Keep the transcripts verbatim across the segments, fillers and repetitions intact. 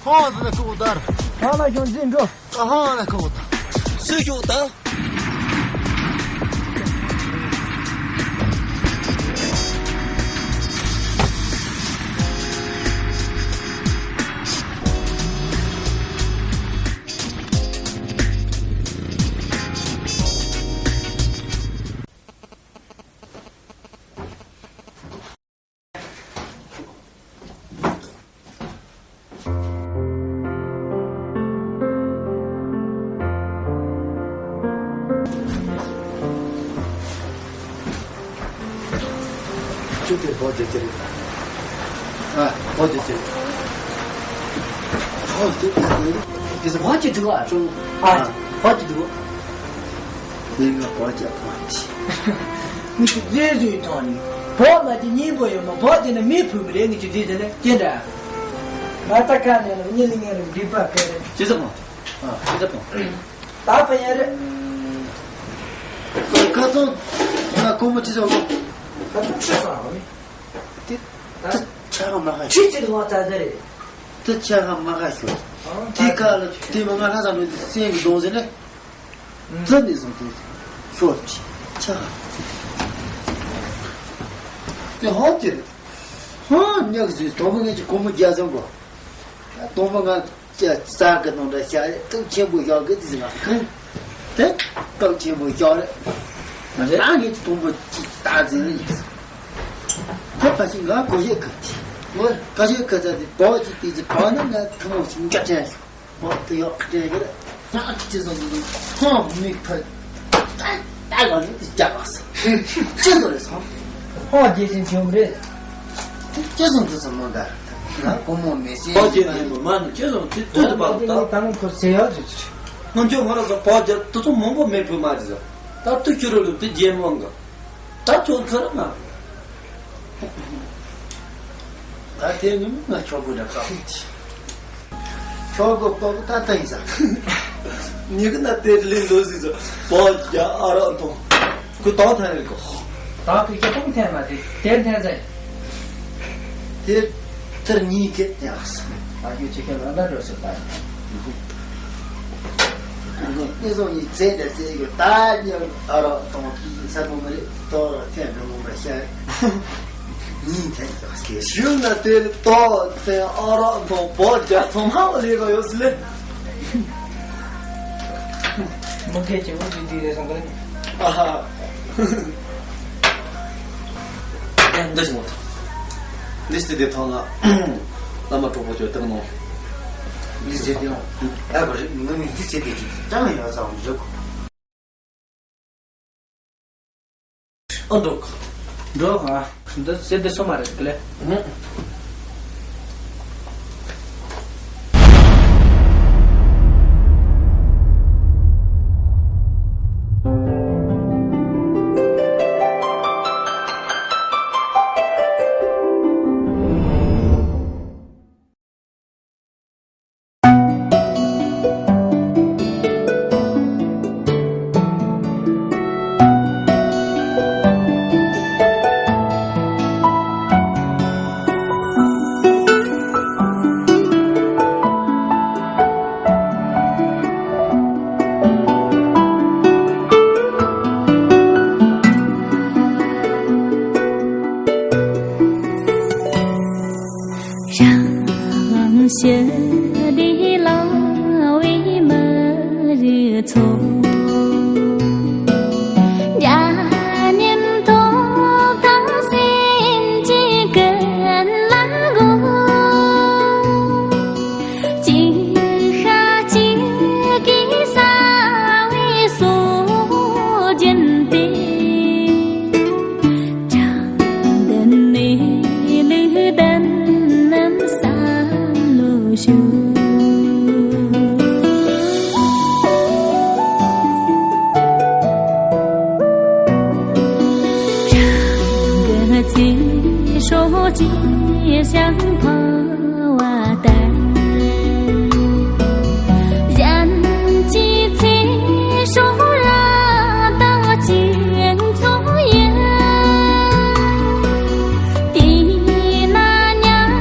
ཧང་ཟེར་ན་ཁོ་དར། ཧང་ལ་ཤོང་འཛིན་འགྲོ། ཧང་ལ་ཁོ་དར། སུ་ཤོག་དང་། ཅུ་དེ་བོད་ཀྱི་ཅི་རེད། ཨ། བོད་ཀྱི་ཅི་རེད། བོད་ཀྱི་ཅི་རེད། དེ་ཚོ་བོད་ཀྱི་འདུག་ཨ། ཅུང་། ཨ། བོད་ཀྱི་འདུག་དེ་ང་བོད་ཀྱི་བོད་ཀྱི། ངས་རེ་རེ་ཐོག་ནས་བོད་མ་དེ་སྙིང་པོ་ཡོད་མ། བོད་དེ་ནི་མི་བུ་མི་རེད། ངས་ཅི་འདྲི་དེ་ལས་ཀྱེ་འདྲ། ང་ད་ཁ་ནས་ལ་གཉིད་ལ་ངས་ལ་འདྲི་པ་ག་རེ། ཅི་ཟེར་མ། ཨ། ཅི་ཟེར་མ། ད་ཕ་ཡ་རེད། ཁ་ཚོན་ང་ཁོ་མོ་ཅི་ཟེར་མ། ཁ་ཚོན་ཆི་ཟེར་བ་རེད། དེ་དེ་ཆ་ག་མ་ཁ་ཆི་ཆི་ལ་ང་ཙ་ཙ་རེད། དེ་ཆ་ག་མ་ཁ་ཤོད། དེ་ཁ་ལ་དེ་མ་ང་ལྷ་ས་མི་སེང་གི་གདོང་ཟེར་ནས། ཙི་ནས་བཟུང་སྟེ་ཤོར་ཅི་ཆ་ག་དེ་ཧོ་ཅི་རེད། ཧོ་ཉག་ཟིག་དོ་མོ་ངེད་ཀྱི་ཁོ་མོ་རྒྱ་ཟམ་གོ། དོ་མོ་ང་ཅི་རྩ་གི་ནང་འདྲ་བྱ་རེད། སྟོབས་ཆེན་པོ་ཡག་གི་དེ་ཟེར་ང་ཁང་། དེ་སྟོབས་ཆེན་པོ་ཡག་རེད། ང་རེད། རང་ངེད་ཀྱི་དོ་མོ་ཅི་ལྟ་ཟིན་རེད། དེ་ཕ་ཞིག་ང་གོ་ཤེས་གི་དེ། ངོ་གོ་ཤེས་གི་ཚ་དེ་བོ་ཅི་དེ་ཅི་བ་ན་ང་ཐུ་མོ་ཞིག་འཇོག་ཆེན་ཞིག་བོ་དེ་ཡག་གི་དྲན་གི་རེད། ཡག་ཅི་ཟེར་ཟེར་ཧོ་མིག་ཕ། ད་ད་ག་ནི་དེ་རྒྱག་པ་ས། ཅི་ཟེར་རེད་སོང་། ཧོ་རྒྱལ་ཞིང་ཆེན་པོ་རེད། དེ་ཅི་ཟེར་དུ་ཟེར་མོ་ད། ང་ཁོ་མོ་མི་སེ་ཧོ་རྒྱལ་ཞིང་པོ་མ་ནི་ཅི་ཟེར་དེ་ལྟོས་དུ་པ་ད། ད་ང་ཁོ་ཟེར་ཡག་ཅིག་ང་ཚོ་ང་ར་ཟ་བ་རྒྱ་དུ་ཚོ་མང་པོ་མེད་བུ་མ་རེད་ཟ། ད་དུ་ཁྱོད་རོ་ལུག་དེ་རྒྱལ་མོ་འགའ། ད་ཁྱོད་ཚོ་ར་ང་། ད་དེ་ནི་ང་ཁྱོད་གོ་འདྲ་ཁ་ཁྱོད་གོ་པ་ད་ད་ཡིན་ས། ཉི་གི་ན་དེ་ལས་ལོ་ཟིག་ཟ། བ་རྒྱ་ཨ་རག་འཐུང་། ཁོ་ཏང་ཐན་རེད་གོ། ད་ཁོ་ཁྱེད་ཏང་ཐན་མ་དེ་དེར་ཐན་ཟེར། དེ་དེར་གཉིས་ཁེ་ཡག་ས། ཨ་ཁྱོད་ཁྱེད་ཁྱེད་ལ་ན་འགྲོ་ཟེར་ད། ངས་སོང་ནི་རྩེ་དེ་རྩེ་གི་ད་ཉག་ཨ་རག་ཐོང་གི་ས་མོ་མ་རེད། ཏོ་ཐེན་འགྲོ་མོ་མ་ཤ། ཉིན་ཐེན་ཀྱི་སྐད་ཞུ་ན་དེ་ཏོ་ཐེན་ཨ་རག་ཐོང་བོ་རྒྱ་ཐོང་ཧ་བ་ལས་ག་ཡོད་སི་ལེ། མུ་གེ་ཅི་བོ་འདི་འདི་རེད་སོང་གི་ལེ། ཨ་ཧ། ཡང་འདི་ཞིག་མོ་ཐོང་། འདི་སི་དེ་ཐོང་ལ། བླ་མ་གྲོགས་པོ་ཅོ་དེ་མོ། འདི་ཟེར་ཏེ་ཡང་ཨ་བ་རེད། ངོ་མི་འདི་ཟེར་ཏེ་ཅིག་ཅང་ཡོད་ཙང་བཞུགས། ཨ་འགྲོ། འགྲོ་ཨ། འདི་ཟེར་དེ་སོ་མ་རེད་ཀི་ལེ། ཨ། རང་ཞི་བདེ་ལ་བའི་མི་རིགས་ཚོ། འདྲ་མཉམ་ཐོབ་ཐང་སེམས་ཀྱི་ཀུན་སློང་དགོས། གཅིག་ཤ་གཅིག་གིས་ས་བའི་སྲོལ་རྒྱུན་ཏེ། དྲང་བདེན་ནས་ལུགས་ལྡན་རྣམས་བསམ་བློ་ཞུ། དྲང་གི་ཚེ་སྲོག་ཅེས་ཞིང་འཕོ་བ་ལྟར། གཞན་གྱི་ཚེ་སྲོག་ར་ད་ཅིག་ཚོགས་ཡིན། དེས་ན་ཉམ་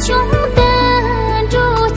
ཆུང་དུད་འགྲོ་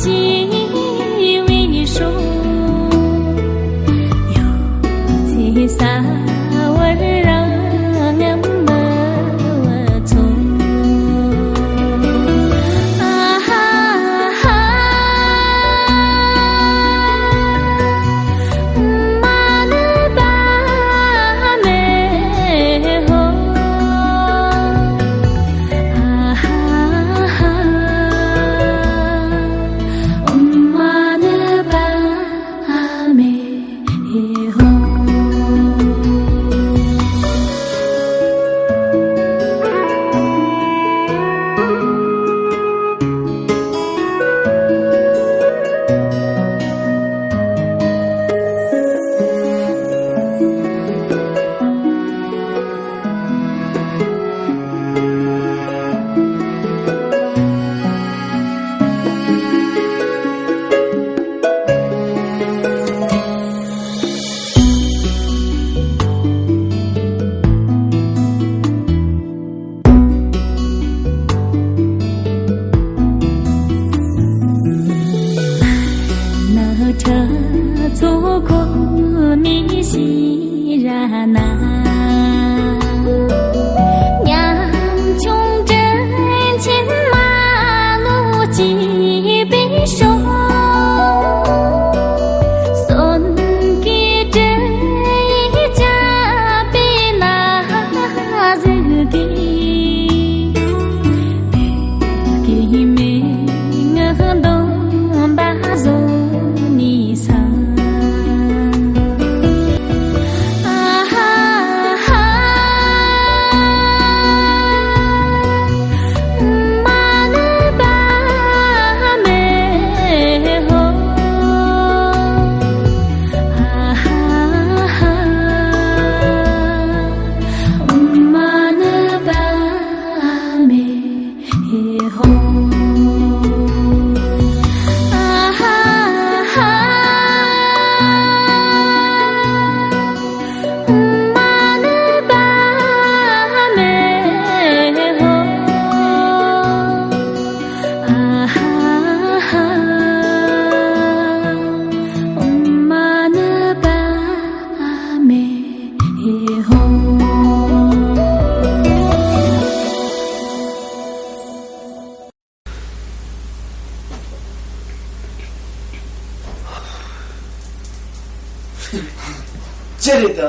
ཅི་རེད་ད།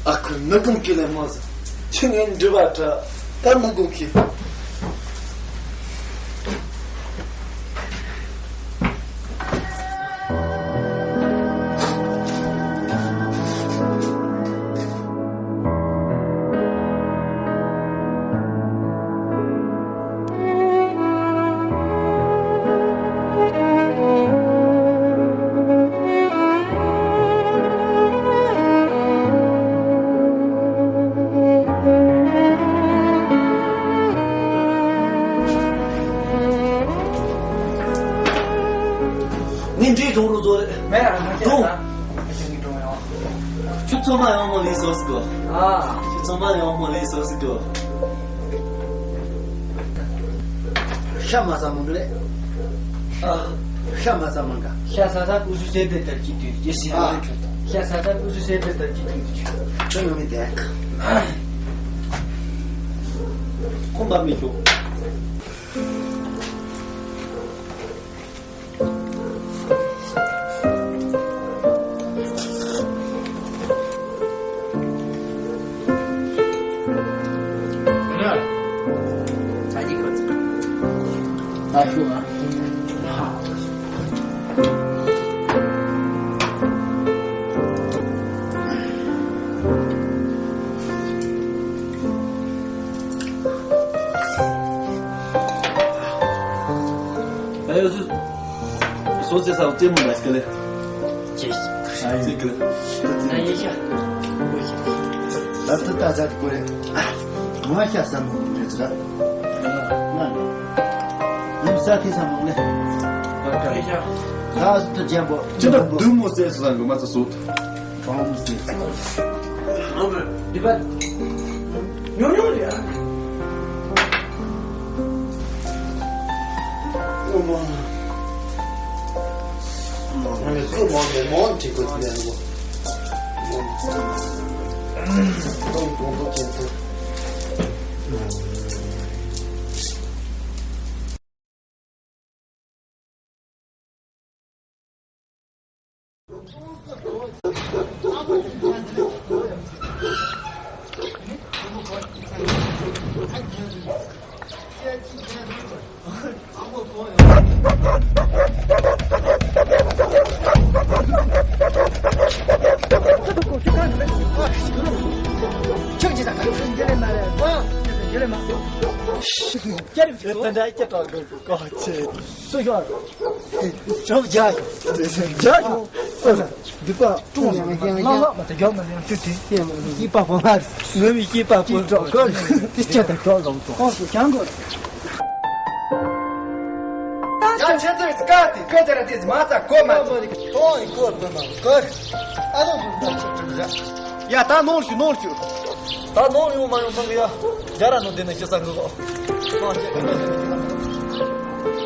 ཨ་ཁུ་ནུ་གུམ་ཀི་ལེ་མོ་ཟེར། ཁྱི་ངན་འདྲི་བ་དྲ། ད་ནུ་གུམ་ཀི། ངས་འདྲིས་གཏོང་རོགས་ཚོ་རེད། མེད་ཨ་མ་ཁྱེད་གཏོང་། ད་ཁྱེད་ཀྱིས་གཏོང་ཡོང་། ཁྱོད་ཚང་མ་ཡང་མོ་ལས་སོ་སི་གོ། ཨ། ཁྱོད་ཚང་མ་ཡང་མོ་ལས་སོ་སི་གོ། ཤ་མ་ཟ་མོ་ལེ། ཨ། ཤ་མ་ཟ་མོ་ག། ཤ་ཟ་ཟ་ཀུ་སུ་སེ་པེ་ལྟར་གྱི་དུས་ཀྱི་སེ། ཨ། ཤ་ཟ་ཟ་ཀུ་སུ་སེ་པེ་ལྟར་གྱི་དུས་ཀྱི། ཁྱོད་ཡོང་མི་བསྡད། ཁོམ་པ་མི་ཤོག་ཨ་ཡོ་སུ། སོ་སོའི་ས་བཙེ་མོ་ལ་སྐལ་ལེ། ཅེས། ཨ་ཡོ་སྐལ། ན་ཡེ་ཤ། ད་ད་ད་ཟ་དགོས་རེད། ང་ཤ་ཟ་མོ་རེད་ཟ། ང་ནི་ས་ཐི་ས་མོ་ལེ། ད་ད་ཇམ་པོ། ཅི་འདྲ་བདུད་མོ་ཟས་སུ་ཟ་གི་མ་ཚ་སོད། གྲོང་མི་སྲིད། འདི་པ། ཉོ་ཉོ་རེད་ཨ། ཨོ་མ། ང་ནི་ཚོ་མང་ནས་མང་བྲིས་དགོས་ཀྱི་ཡོད་ནོ། ཏོང་ཏོང་ཏོ་ཅན་ཏོ། ཁྱོད་ཀྱིས་ད་ག་རེ་མ་རེད། ད་འདྲ་སྐྱེ་དྲག་གི་ཀོ་ཆེ། སུ་ཤོར། ཁྱོད་རྒྱ་ཤོག་རྒྱ་ཤོག་སོ་ས་འདི་པ་ཀྲུང་ལ་ལ་ལ་མ་ད་རྒྱ་མ་ལ་ཤུ་དེ་སྐྱེས་པ་པོ་ལ་ངོ་མི་སྐྱེས་པ་པོ་གྲོགས་གོ་དེ་ཆེ་ད་གྲོགས་ལོང་ཏོ་ཁོང་སུ་ཀྱང་གོ། ཡང་ཆེ་ཚོད་སྐད་དེ་སྐད་ཆ་ར་དེ་མ་ཚ་གོ་མ་ཚ་ཏོ་ཡི་གོ་གོ་མ་གོ། ཨ་ལོ་ཡ་ད་ནོར་ཤུ་ནོར་ཤུ། ད་ནོར་ཡོང་མ་ཡོང་ཚང་གི་ཡ། རྒྱ་ར་ནོ་དེ་ནས་ཤི་ས་ངུ་གོ།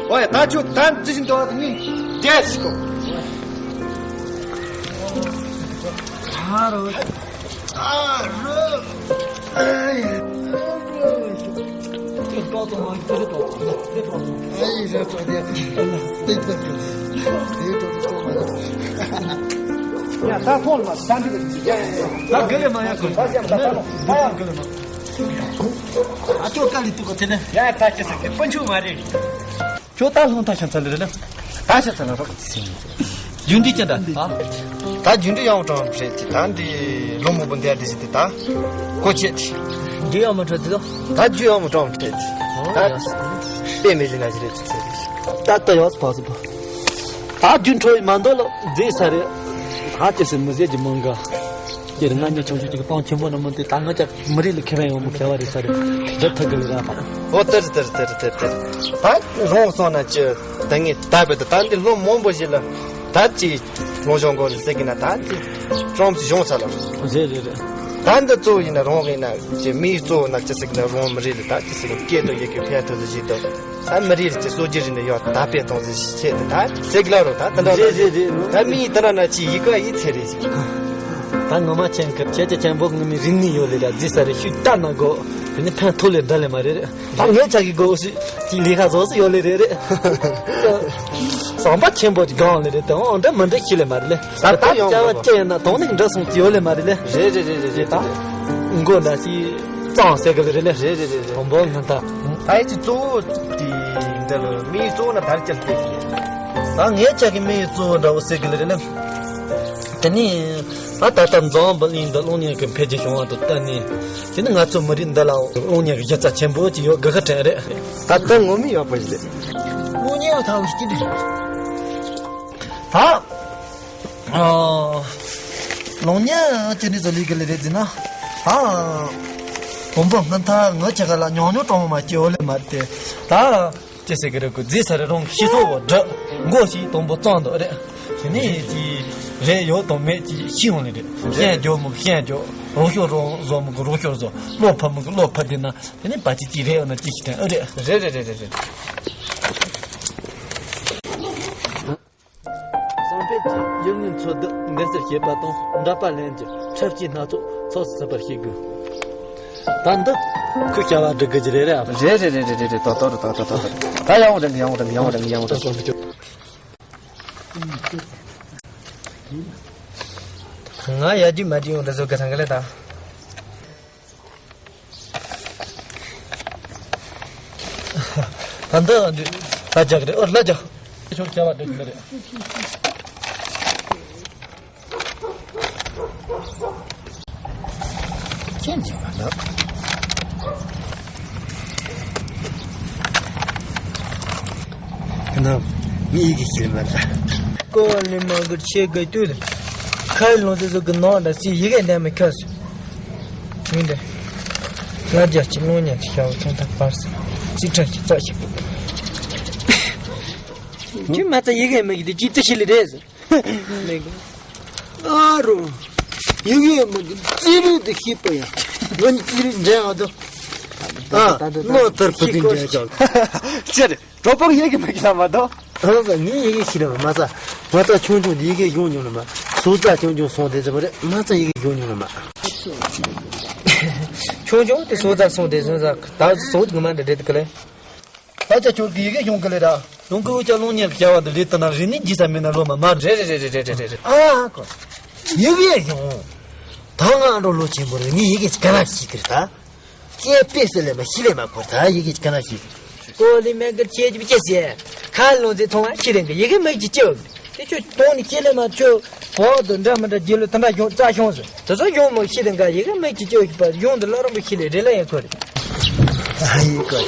ཨོ་ཡ་ད་ཁྱོད་ད་རྩི་བཞིན་དོ་ནི་རྒྱ་ཤི་གོ། ཨ་རོ། ཨ་རོ། ཡ་ད་ཐོང་ལ་ད་འདི་ཡ་ད་ག་ལེ་མ་ཡ་གོ། ད་ག་ལེ་མ། ཨ་ཅོ་ཀ་ལི་ཏུ་ག་ཐེ་ནེ། ཡ་ད་ཅི་ཟེར་གི་སྤུན་ཆུང་མ་རེད། ཁྱོད་ད་ལྷོང་ཐ་ཤང་ཚ་ལེ་རེད་ན། ད་ཤ་ཚ་ལ་རོགས། རྒྱུ་འདི་ཅི་འདྲ། ད་རྒྱུ་འདི་ཡང་དྲང་རེད་ཅི། ད་འདི་ལོ་མོ་བུ་འདི་འདི་ཞིག་དེ་ད་གོ་ཆེ་ཅི། རྒྱུ་ཡང་མ་འཕྲོད་དེ་ལོ། ད་རྒྱུ་ཡང་མ་དྲང་རེད་ཅི། ད་དཔེ་མེད་ཅི་ན་ཅི་རེད་ཅི་ཟེར་རེད། ད་ད་ཡོད་པ་སུ་པ། ད་རྒྱུ་འཕྲོད་མ་འདོད་ལོ་མཛེས་ས་རེད། ད་ཅི་སེ་མི་ཟེར་གྱི་མང་ག་ཡར་ང་ཉོ་ཆུང་ཆུང་ཅིག་པང་ཆེན་པོ་ནང་མི་དེ་ད་ང་ཅག་མི་རིགས་ལ་ཁེ་ཕན་ཡོང་མི་ཁེ་བ་རེད་ས་རེད། འགྲུབ་ཐུབ་གི་རེད་ར། ཨོ་ཏེར་ཏེར་ཏེར་ཏེར་ཏེར། ད་རོང་སོང་ན་ཅི། ད་ངས་ད་བེད་ད་འདི་ལོ་མང་པོ་ཞིག་ལ་ད་ཅི་ལོ་གཞོན་གོ་རེད་ཟེར་གི་ན་ད་ཅི་ཀྲོམ་ཅི་གཞོན་ཚ་ལ། རེད་རེད་རེད། ད་འདི་གཙོ་བོ་ཡིན་ན་རོང་ཡིན་ན་ཅི་མིའི་གཙོ་བོ་ན་ཅི་ཟེར་གི་ན་རོང་མི་རིགས་ལ་ད་ཅི་ཟེར་གི་སྐད་དོ་ཡི་གེ་ཕན་ཐོགས་ཟིག་ཞིག་དོ། ད་མི་རིགས་ཀྱི་སྲོལ་རྒྱུན་རིག་གནས་ཡོད་དར་སྤེལ་གཏོང་ཟིན་ཆེད་དུ་ད་ཟེར་གི་ལ་རོ་ད་དེ་འདྲ་རེད་རེད་རེད། ད་མིའི་དེ་འདྲ་ན་ཅི་ཡི་གེ་ཡི་ཚེ་རེད་ཟེར། ད་ངོ་མ་ཆེན་ཁབ་ཁྱེད་ཀྱི་ཆེན་པོ་ངོ་མའི་རིག་གནས་ཡོད་ལེ་ར་རྫི་ས་རེ་ཤུ་ད་ན་གོ། དེ་ནི་ཕན་ཐོགས་ལེ་འདྲ་ལེ་མ་རེད་རེད། ད་ངས་ཆ་གི་གོ་ཞིག་ཅིག་ལས་ཀ་བཟོ་སུ་ཡོད་ལེ་རེད་རེད། ཟམ་པ་ཆེན་པོ་གི་སྒང་ལ་རེད་དེ། འོ་འདྲ་མི་འདྲ་ཤི་ལེ་མ་རེད་ལེ། ད་ལྟ་ཡོང་ད་བ་ཅན་ན་དོང་ནི་འདྲ་སོང་ཅི་ཡོད་ལེ་མ་རེད་ལེ། རེད་རེད་རེད་རེད་རེད། ད་མགོ་འདྲ་ཞིག་གཙང་ཟེར་གི་ལེ་རེད་ལེ། རེད་རེད་རེད་རེད། དོང་པོ་ང་ད། ད་ཡི་ཅི་གཙོ་བོ་དེ་འདྲ་ལ་མི་གཙོ་བོ་ན་དར་ཅལ་ཏེ། ད་ངས་ཆ་གི་མི་གཙོ་བོ་འདྲ་བོ་ཟེར་གི་ལེ་རེད་ལེ། དེ་ནི་ད་ད་ལྟ་འཛམ་བུ་གླིང་འདི་གློག་བརྙན་གི་འཕེལ་རྒྱས་བྱུང་བ་དང་བསྟུན་ནས། དེ་ནི་ང་ཚོ་མི་རིགས་འདི་ལ་གློག་བརྙན་གི་གཞི་རྩ་ཆེན་པོ་ཅིག་ཡོད་དགོས་ཁ་དྲན་རེད། ད་ལྟ་ངོ་མ་ཡོད་པ་ཞིག་རེད། གློག་བརྙན་ཐང་སྐྱིད་འདུག་ད་ཨ་གློག་བརྙན་ཅི་ནི་བཟོ་ལས་གི་ལས་རེད་ཟེར་ན། ད་དང་པོ་སྔོན་ཐག་ངོ་ཆེ་ག་ལ་ཉུང་ཉུང་གཏོང་མ་སྐྱེ་བོ་ལས་མ་དེ་ད། ཅི་ཟེར་གི་རེད། ཁོ་རྫི་ས་རེ་རོང་ཤི་སོ་བོ་འདྲ་མགོ་ཞིག་དང་པོ་གཙང་འདུག་རེད། དེ་ནས་ཅི་རེད་ཡོད་དང་མེད་ཅི་ཤི་ཡོང་ནི་རེད། ཤན་རྒྱོ་མོ་གི་ཤན་རྒྱོ། རོགས་ཤོར་རོགས་བཟོ་མོ་གི་རོགས་ཤོར་བཟོ། བློ་ཕམ་མོ་གི་བློ་ཕམ་དེ་ན་དེ་ནས་བ་ཅི་ཅི་རེད་ཡོད་ན་ཅི་ཤི་དྲན་ཨ་རེད། རེད་རེད་རེད་རེད་རེད། བསམ་འཕེལ་གྱིས་ཡུལ་དངོས་འཚོ་སྡུད་འགན་སེལ་བྱེད་པ་དང་འདྲ་པར་ལེན་གྱི་འཁྲབ་སྤྱི་སྣ་ཚོགས་ཚོགས་སུ་ཚུད་པར་བྱེད་དགོས། ད་འདི་ཁོས་བྱ་བ་སྒྲུབ་དགོས་ཀྱི་རེད་རེད། རེད་རེད་རེད་རེད་རེད། ཏོག་ཏོག་རེད། ཏོག་ཏོག་ཏོག་ཏོག་རེད། ད་ཡང་འོང་རེད། ཡང་འོང་རེད། ཡང་འོང་རེད། ཡང་འོང་རེད། ང་ཡ་རྒྱུ་མ་རྒྱུ་ཡོང་འདྲ་བཟོ་དགོས་ས་འགའ་ལས་ད། ད་འདི་འདི་ལ་རྒྱག་རེད། ཨོ་ལ་རྒྱག་ཆོག་བྱ་བ་འདི་འདི་རེད། ཁྱེད་ཀྱིས་མ་འདུག་ཁྱེད་རྣམས་ངའི་ཡི་གེ་ཤེས་མ་རེད། ཀོ་ལི་མ་གུར་ཆེ་གི་དུས་ཁ་ལོང་ཚེ་ཟོ་གི་ནང་ད་སི་ཡི་གེ་འདན་མི་ཁ་སི། མི་འདི། ལ་རྒྱ་ཆེ་ལོང་ཉག་གི་ཤ་བ་ཚོང་ཐག་པར་སི། ཅིག་ཁྲག་གི་རྩ་ཞིག་ཁྱོད་མ་ཚ་ཡི་གེ་མི་གི་དེ་ཅི་ཙི་ཤི་ལི་རེད་ཟེར། ཨ་རོ། ཡི་གེ་མི་གི་ཙི་རུ་དེ་ཤི་པ་ཡ། ང་ཙི་རུ་འདྲེ་ཨ་དོ། ཨ། ནོ་ཐར་པ་དེ་འདྲེ་ཅག་ཅེར། གྲོགས་པོ་ཡི་གེ་མི་གི་ལ་མ་དོ། ཨ་ཟ་ངས་ཡི་གེ་ཤི་ལ་མ་ཚ། ང་ཚ་ཆུང་ཆུང་དེ་ཡི་གེ་ཡོང་ཉུང་ལ་མ། སོ་ཚ་ཆུང་ཆུང་སོང་དེ་ཚ་བ་རེད། མ་ཚ་ཡི་གེ་ཡོང་ཉུང་ལ་མ། ཆུང་ཆུང་དེ་སོ་ཚ་སོང་དེ་སོ་ཚ་ད་སོ་ངོ་མ་འདྲ་འདྲེ་དུ་ག་ལེ། ད་ཆ་ཁྱོད་ཀྱི་ཡི་གེ་ཡོང་གི་ལེ་ར། ལུང་ཀུ་ཅག་ལུང་ཉེར་བྱ་བ་འདི་ལེ་ཏི་ན་རི་ནི་ཇི་ས་མེ་ན་ལོ་མ་མ་རེད། རེད་རེད་རེད་རེད་རེད། ཨ་ཁོ། ཡི་གེ་ཡོང་། ད་ང་འགྲོ་ལོ་ཆེན་པོ་རེད། ངའི་ཡི་གེ་ག་ལ་ཤི་གི་རེད་ད། སྐྱེ་པེ་སི་ལེ་མ་ཤི་ལེ་མ་ཁོ་ད་ཡི་གེ་ག་ལ་ཤི་གི་རེད། ཀོ་ལི་མེ་གི་ཆེ་ཅི་བྱེད་ཟེ། ཁ་ལོང་ཟེ་ཚོང་བ་ཤི་རེད་གི་ཡི་གེ་མ་ཅི་ཅི་ཡོད་གི་དེ་ཁྱོད་གཏོང་ནི་ཁྱེད་ལས་མ་ཁྱོད་གོག་ཏུ་འདྲ་མི་འདྲ་རྒྱུ་ལོ་ད་འདྲ་ཡོང་རྩ་ཤོང་ཟེར། དེ་ཚོ་ཡོང་མོ་ཤི་དེ་འགའ་ཡི་གེ་མེད་ཀྱི་ཅོ་ཤི་པ་ཡོང་དུ་ལ་རམ་པོ་ཤི་ལེ་རེ་ལ་ཡང་ཁོ་རེ། ཨ་ཡི་ཀོ།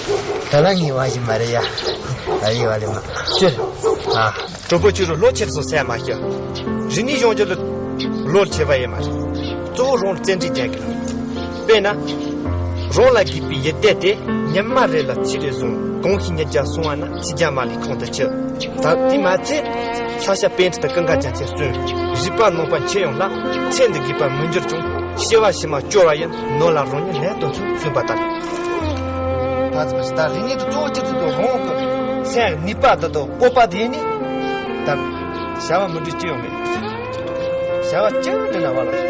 ད་ལ་ངི་བ་ཞིག་མ་རེ་ཡ། ཨ་ཡི་བ་ལེ་མ། ཅི། ཨ། གྲོགས་པོ་ཁྱོད་རུ་ལོ་ཆེར་སོང་ཟེར་མ་ཤི། རི་ནི་གཞུང་རྒྱུ་ལ་ལོ་ཆེ་བ་ཡེ་མ་རེད། གཙོ་བོ་རང་བཙན་འཛུལ་རྒྱག་གི་ལ། དཔེར་ན། རང་ལ་དགོས་པའི་ཡི་དེ་དེ་ཉི་མ་རེ་ལ་ཚིག་རེ་བཟུང་གོང་ཤི་ཉིས་བརྒྱ་སོང་བ་ན་ཚིག་བརྒྱ་མ་ལས་གོང་དུ་ཆུ། ད་དེ་མ་ཚད། ས་ཆ་པན་ཁྲི་དང་ཀུན་དགའ་རྒྱ་མཚན་གསོན། རིག་པ་ནང་པ་མཆེད་ཡོང་ལ་ཚེ་འདི་དགོས་པ་མི་འགྱུར་ཀྱང་ཤི་བ་ཕྱི་མ་སྐྱོ་བ་ཡིན་ནོ་ལ་རང་ཉིད་ལས་དོན་ཚུལ་བཙུན་པ་ལྟར། ད་ཚོ་ཞིག་ད་རིག་གནས་དུ་གཙོ་བོ་ཅི་ཚུལ་དུ་རང་གི་སེམས་ནུས་པ་དུ་དུ་སྤོབས་པ་དེ་ནི། ད་བྱ་བ་མི་འགྲུབ་ཅི་ཡོང་མེད། བྱ་བ་ཅི་འདྲ་ན་བ་ལ། རེད་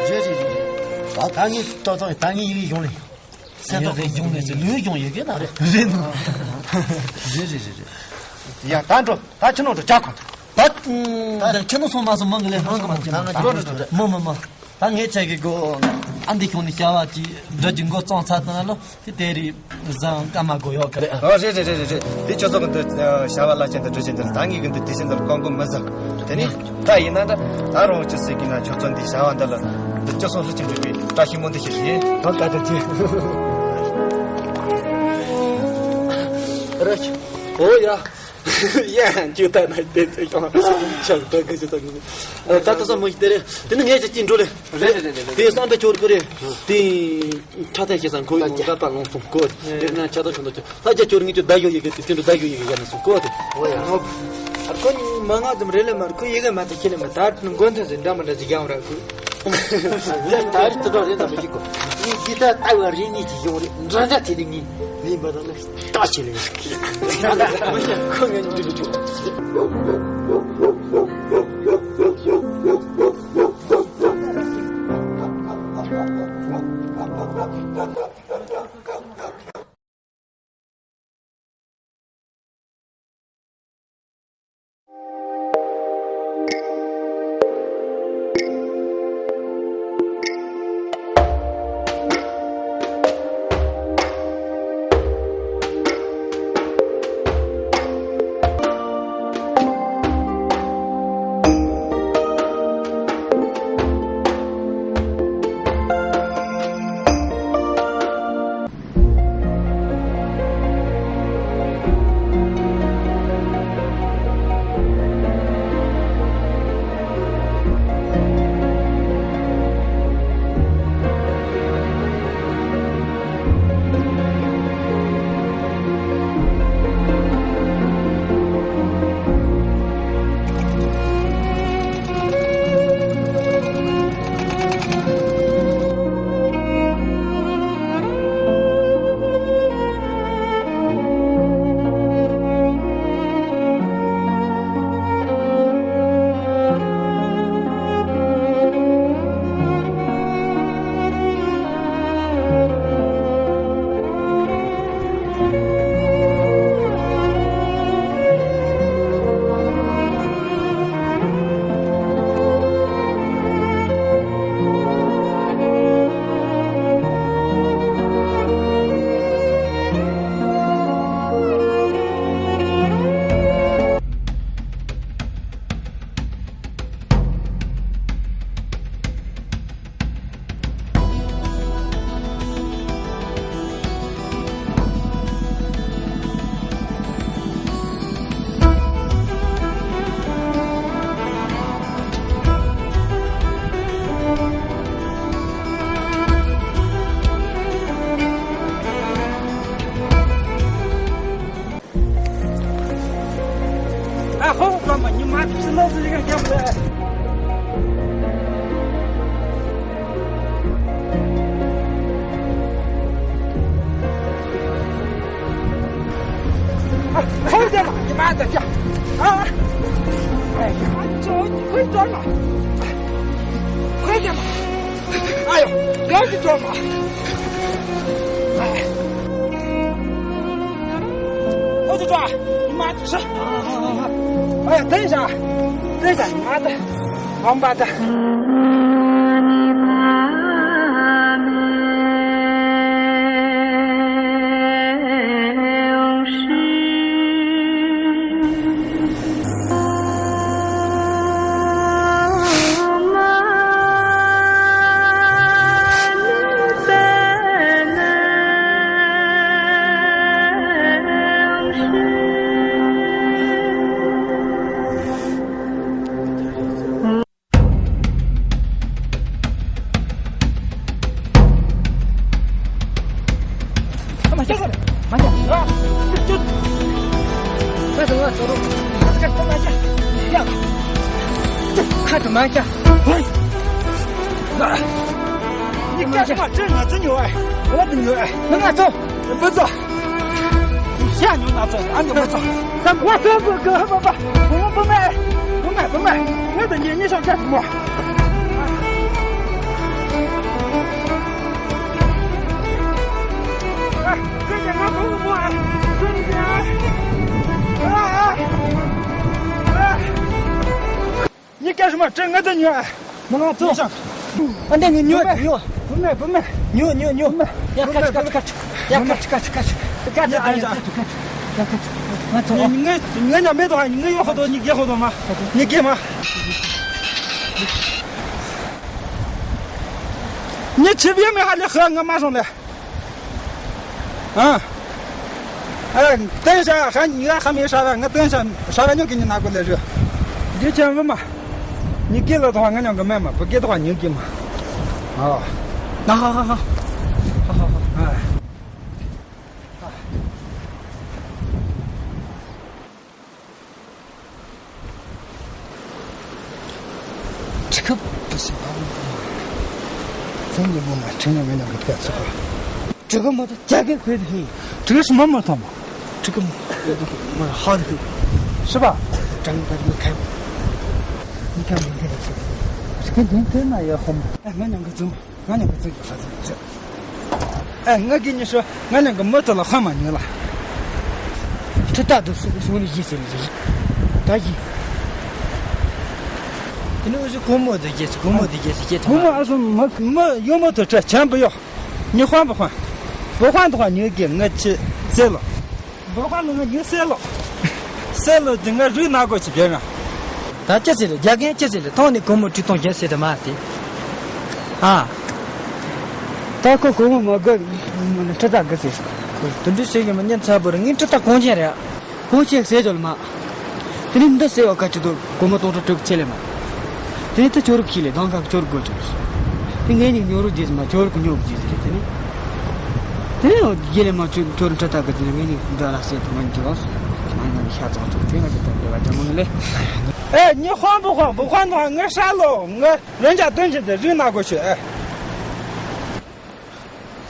རེད་རེད་རེད། ད་ངས་ཏོག་ཏོག་ད་ངས་ཡི་གེ་ཡོང་ལེ། སེམས་ཐག་ཡོད་གི་གཞུང་ནས་ཟེར་ལོས་གཞུང་ཡོད་གི་ན་རེད། རེད་ནོ། རེད་རེད་རེད་རེད། ཡ་ད་འགྲོ། ད་ཕྱི་ནང་འགྲོ་ཅག་གོ། ད། ད་ཕྱི་ནང་སོང་མ་སོང་མང་གི་ལས་མང་གི་མང་གི་མང་གི་འགྲོ་འགྲོ་འགྲོ་འགྲོ། མ་མ་མ། ད་ངས་བྱས་གི་གོ། ཨ་འདི་གཞུང་ནས་བྱ་བ་ཅིག་འགྲོ་གི་མགོ་བཙོང་ཚར་ད་ལོ་དེ་དེ་རེད། བཟང་སྐར་མ་དགོས་ཡོད་གི་རེད། ཨོ་རེད་རེད་རེད་རེད་རེད། དེ་ཁྱོད་ཚོ་གི་འདི་བྱ་བ་བླ་ཆེན་དུ་འགྲོ་བཞིན་འདི་ལ་ད་ངས་གི་འདི་དེ་བཞིན་དུ་ལ་ཀོང་ཀོང་མི་བཟང་། དེ་ནས་ད་ཡིན་ན་འདྲ་ད་རང་ཅི་ཟེར་གི་ན་ཁྱོད་ཚོ་འདི་བྱ་བ་འདི་ལ་འདི་ཅི་སོང་ཧྲི་ཅིག་འགྲིག་པའི་བཀྲ་ཤིས་སྨོན་འདུན་ཞུ་ཞིག་ཡིན། ཧོ་ཀ་ཏི་ཅི། ར་ཁྱི། ཨོ་ཡ། ཡ་ཁྱོད་ད་ན་དེ་ཚོ་ཡང་ཆགས་ད་གི་ཅི་ད་གི་ད་ད་ས་མོ་ཞིག་དེ་རེད། དེ་ནི་ངས་ཅི་ཅི་འགྲོ་ལེ། རེད་རེད་རེད་རེད། དེ་བསམ་པའི་འཁྱོར་གི་རེད། དེ། ཁྲ་ཐལ་ཞེ་ས་ཁོ་ཡི་ངོ་དགའ་པ་ལོང་སོང་གོ། དེ་ན་ཆ་ད་ཁྱོད་ད་ཁྱོད་ད་རྒྱ་ཁྱོད་ངས་ཁྱོད་ད་ཡོད་ཡི་གེ་དེ་དེ་འདྲ་ད་ཡོད་ཡི་གེ་ཡ་ན་སོང་གོ་དེ། ཨོ་ཡ་ནོ། ཨར་ཁོ་ནི་མ་ང་ཙམ་རེ་ལེ་མར་ཁོ་ཡི་གེ་མ་ད་ཁྱེད་ལེ་མ་ད་མགོན་ཐོན་ཟེར་འདྲ་མ་འདྲ་ཟིག་ཡང་ར་ཁོ། ད་རི་ཏི་ཏོ་རེ་ད་མི་ཞིག་གོ། ཡི་གེ་ད་ད་བ་རི་ནི་ཅི་ཡོང་རེ་འདྲ་འདྲ་དེ་རིང་ངི་ལིན་པ་ད་ནི་ད་ཆེ་ལེ། ཁོ་ངས་འདི་ལ་ཅུ། ཨ་ཧོ། ཀ་མ་ཉི་མ་དེ་ཕྱི་ལོགས་སུ་ཡི་ག་རྒྱབ་ལ། ཨ་ཧོ། ཀ་མ་ཉི་མ་དེ་ཀྱ། ཨ། ཨ་ཅོ་ཁོའི་ཏོ་ལ། ཁོའི་ཀ་མ། ཨ་ཡོ། ཡ་ཅི་ཏོ་མ། ཨ་ཡོ། ཨོ་ཅོ་ཅོ། ཉི་མ་དེ་ཕྱི། ཨ་ཡ། དེ་བཞག་དེ་བཞག་ཉི་མ་དེ། ཨམ་བ་དེ། ཡིག་སྐད་ཆ་མ་དྲན་ང་ཚོ་ཉོ་ཨེ། འོ་དེ་ཉོ་ཨེ། ང་ཚོ་མི་ཚོ། ཤ་ཉོ་ང་ཚོ་ཨ་ཉོ་མི་ཚོ། ད་ང་ཚོ་གི་གི་ཧ་པ་པ། བུ་མོ་བུ་མོ་ཨེ། བུ་མོ་བུ་མོ་ཨེ། ང་དང་ཉེ་ཉེ་ཤོག་ཅག་བུ་མོ། ཨ། ཁྱེད་ཀྱིས་ང་བུ་མོ་བུ་མོ་ཨེ། ཁྱེད་ཀྱིས་ཨ། ཨ། ཨ། ཡིག་སྐད་ཆ་མ་དྲན་ང་ཚོ་ཉོ་ཨ། མི་ང་ཚོ། ཨ་འདྲ་ཉོ་ཉོ་ཉོ། བུ་མེད་བུ་མེད། ཉོ་ཉོ་ཉོ། ཡ་ཁ་ཁ་ཁ་ཁ། ཡ་ཁ་ཁ་ཁ་ཁ། ཁ་ཁ་ཨ་ཡ་ཁ་ཁ་ཁ། ང་ཚོ། ང་ང་ཉ་མེད་དོ་ང་ཉ་ཡོ་ཧོ་དོ་ཉི་གེ་ཧོ་དོ་མ། ཉི་གེ་མ། ཉི་ཆི་བི་མེ་ཧ་ལེ་ཧ་ང་མ་རོང་ལེ། ཨ། ཨ། ཏན་ཤ་ཧ་ཉི་ཧ་མི་ཧྲ་བ་ང་ཏན་ཤ་ཧྲ་བ་ཉོ་གི་ཉི་ན་གོ་ལེ་རུ། རྒྱུ་ཆེན་བུ་མ། ཉི་གེ་ལ་ཐོ་ང་ཉང་གི་མེ་མ་བུ་གེ་ཐོ་ཉི་གེ་མ། ཨ། ན་ཧ་ཧ་ཧ། ཧ་ཧ་ཧ། ཨ། ཁྲི་ཁབ་ཏུ་སི་བ་བུ་མ། ཚང་གི་བུ་མ་ཁྲི་ནང་མི་ནང་གི་སྐད་ཚོགས། ཁྲི་ཁབ་མ་ཏུ་རྒྱ་གི་ཁོས་ཧི། ཁྲི་ཁབ་སི་མ་མ་ཐོ་མ། ཁྲི་ཁབ་མ་ཧ་ཧི། སི་བ། ཀྲང་པ་མི་ཁབ། མི་ཁབ་མི་ཁབ་སི། ཁྲི་ཁབ་དེ་དེ་ན་ཡ་ཧོ་མ། ཨ་ང་ནང་གི་ཙུམ། ང་ནང་གི་ཙུམ་གི་ཧ་ཙུམ་ཙུམ། ཨ་ང་གི་ཉི་ཤོ་ང་ནང་གི་མི་ཚོ་ལ་ཧ་མ་ཉོ་ལ། ཁྲི་ཏ་དུ་སུ་སུ་ནི་ཡི་ཟེར་ལ་ཡི། ད་ཡི། དེ་ནི་འུ་ཟི་གོང་མོ་དུ་རྒྱས་སི་གོང་མོ་དུ་རྒྱས་སི་རྒྱས་ཐུབ་མ། གོང་མོ་ཨ་སུ་མི་མི་ཡོ་མོ་དུ་ཁྲ་ཆམ་པོ་ཡོ། ཉི་ཧོན་བུ་ཧོན། བུ་ཧོན་དུ་ཧོན་ཉོ་གི་ང་ཆི་ཙེ་ལོ། བུ་ཧོན་ལུ་ང་ཉོ་སེ་ལོ། སེ་ལོ་དེ་ང་རུས་ན་གོ་ཆི་བྱེད་ང་། ད་ཅི་ཟེར་ལེ་རྒྱ་རྒན་ཅི་ཟེར་ལེ་ཐོང་ནི་གོང་མོ་ཁྲི་སྟོང་བརྒྱད་ཟེར་དུ་མ་དེ། ཨ། ད་ཁོ་གོང་མོ་མ་དགོས་ཁྲི་ཏ་དགོས་ཟེར། དུ་འདྲི་ཟེར་གི་མི་ཉན་ཚ་བོ་ར་ངའི་ཁྲི་ཏ་གོང་ཆེན་རེད། གོང་ཆེན་ཟེར་ཅོལ་མ། དེ་ནི་འདི་ཟེར་བ་ཁ་ཆུ་དུ་གོ་མ་སྟོང་ཕྲག་དྲུག་ཆེ་ལེ་མ། དེ་ནི་ད་ཅོ་རུ་ཁྱི་ལེ་གདང་ཁ་ཅོ་རུ་དགོས་ཅོ། དེ་ངས་ནི་ཉོ་རུ་རྗེས་མ་ཅོ་རུ་ཉོ་རྗེས་ཟེར་དེ་ནི། དེ་ནི་རྗེས་ལེ་མ་ཅོ་ཅོ་རུ་ཁྲ་ཐག་གི་དེ་ནི་ངས་ནི་འདི་ལ་ཟེར་དུ་ང་ནི་ཅོ་ལོ། ང་ནི་ཤ་ཚང་ཚོ་དེ་ང་གི་ཐོག་དེ་བ་ཅང་མང་ལེ། ཨེ་ཉི་ཧོན་བུ་ཧོན་བུ་ཧོན་དང་ངའི་ཧྲ་ལོ་ངའི་རོན་ཇག་སྟོན་བཞིན་དེ་རུས་ན་དགོས་ཤོད་ཨེ།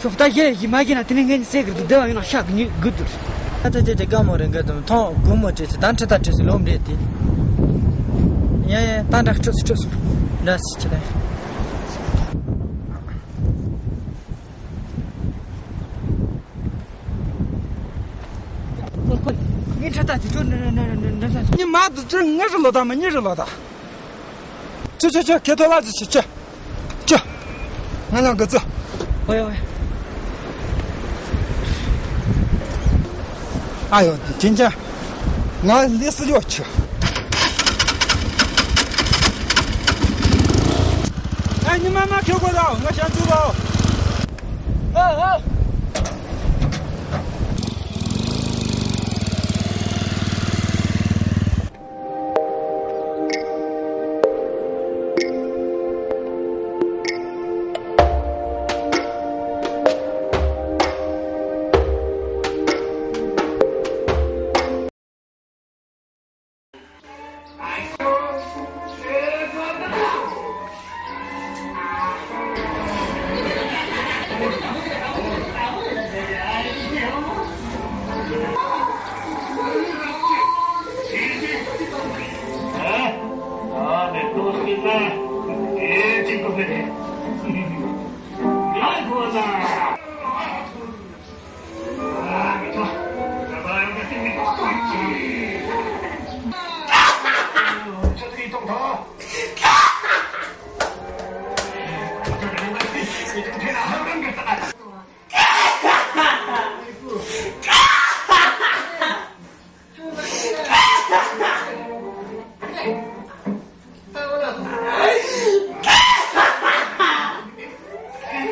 ཁྱོད་ད་ཡེ་ཡི་མ་གི་ན་དེ་ནི་ངས་ནི་སེ་གི་དུ་བདེ་བ་ཡིན་ན་ཤ་གི་ཉི་གི་དུ། ད་ད་ད་ད་ཀ་མོ་རེ་འགའ་དུ་མཐོང་གུ་མོ་བྲེས་སི་ད་ཁྲི་ད་བྲེས་སི་ལོམ་རེད་དེ། ཡ་ཡ་ད་འདྲ་ཁྲུས་སི་ཁྲུས་སི་འདྲ་སི་ཆི་ལེ། ཁོ་ངའི་ཁྲི་ཐག་ཅིག་ཁྱོད་འདྲ་འདྲ་འདྲ་འདྲ་འདྲ། ཉི་མ་དུ་ཅི་ངེ་རི་ལོ་ད་མ་ཉི་རི་ལོ་ད། ཅི་ཅི་ཅི་ཁེ་ཐོ་ལ་ཅི་ཅི་ཅི། ཅི། ང་ལ་གི་ཙི། ཨོ་ཡ་ཨོ་ཡ། ཨ་ཡོ་ཅིན་ཅ། ང་ལི་སི་ཡོ་ཆུ། ཨ་ཉི་མ་མ་ཁྱོད་གོ་ལ་ང་ཞང་ཚུ་ལོ། ཨ་ཨ།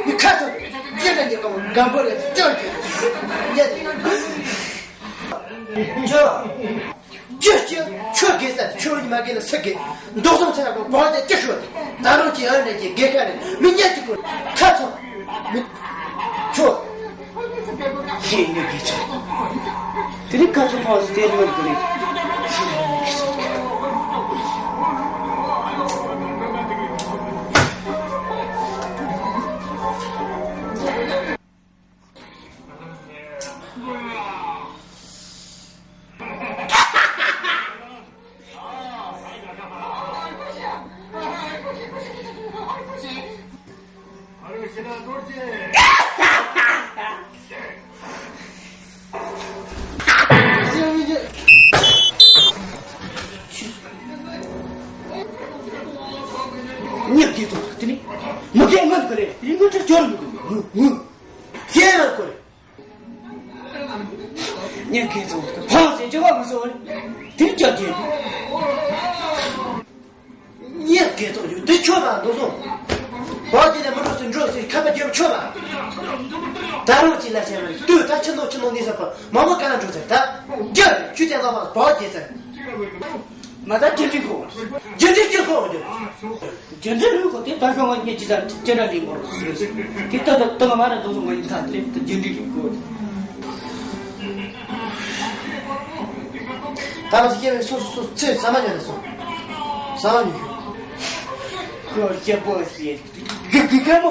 ནི་ཁ་ཚོ་ཅི་ལ་ཉེ་གང་གམ་པོ་ལ་ཅོ་ཅི་ཉེ་ཅོ་ཅི་ཆོ་དགེ་ས་ཆོ་ཉི་མ་དགེ་ལ་ས་དགེ་འདོགས་སོང་ཚེ་ལ་གོ་བར་དེ་ཅི་ཤོད་ད་རུང་ཅི་ཨར་ནས་ཀྱི་དགེ་ཁ་ནས་མི་ཉེ་ཅི་གོ་ཁ་ཚོ་མི་ཆོ། ཤེས་ཡོན་གྱི་ཆ། དེ་ནི་ཁ་ཚོ་ཕོ་སི་དེ་ནི་མི་དགོས་རེད། ཤེས་ཡོན་གྱི་ཆ། ཉག་གི་ཐོག་དེ་ནི་མི་སྐད་ངན་གི་རེད། དེ་ནི་ངུ་ཁྲི་སྐྱོར་མི་དགོས། ངུ་ངུ་ཁྱེད་རང་ཁོ་རེད། ཉག་གི་ཐོག་ཕངས་ཟེར་ཅི་བ་མི་སོ་རེད། དེ་ནི་ཅག་གི་ཉག་གི་ཐོག་ཡོད་དེ་ཆོ་ན་འདུག་སོང་། བ་དེ་ནས་མི་འགྲོ་སུ་འགྲོ་ཟེར་ཁ་པ་རྒྱབ་ཆོ་ན། ད་རུང་ཅི་ལ་བྱས་མ་རེད། ལྟོས་ད་ཕྱི་ནོ་ཕྱི་ནོ་ནི་ཟེར་པ་མ་མོ་ག་ན་འགྲོ་ཟེར་ད། རྒྱབ་ཆུ་དེ་ལ་བ་བ་དེ་ཟེར། མ་ད་ཅི་ཅི་ཁོ། ཅི་ཅི་ཅི་ཁོ་རྒྱབ། ཅི་ཅི་ལུས་ཁོ་དེ་ད་ཤོང་བ་ངས་ཅི་ད་ཅི་འདྲ་ལིང་མོ་ཟེར། དེ་ད་ད་ད་ང་མ་ར་དོ་སོང་བ་ཡིན་ད་དེ་ད་ཅི་འདྲ་ལིང་ཁོ། ད་ང་ཚོ་སྐྱེ་བའི་སོ་སོ་སོ་ཚེ་ཟ་མ་ཉོ་ནས་སོང་། ཟ་མ་ཉོ་ཤོག་ཁོ་སྐྱེ་པོ་ཞེས་གི་གི་ཁ་མོ།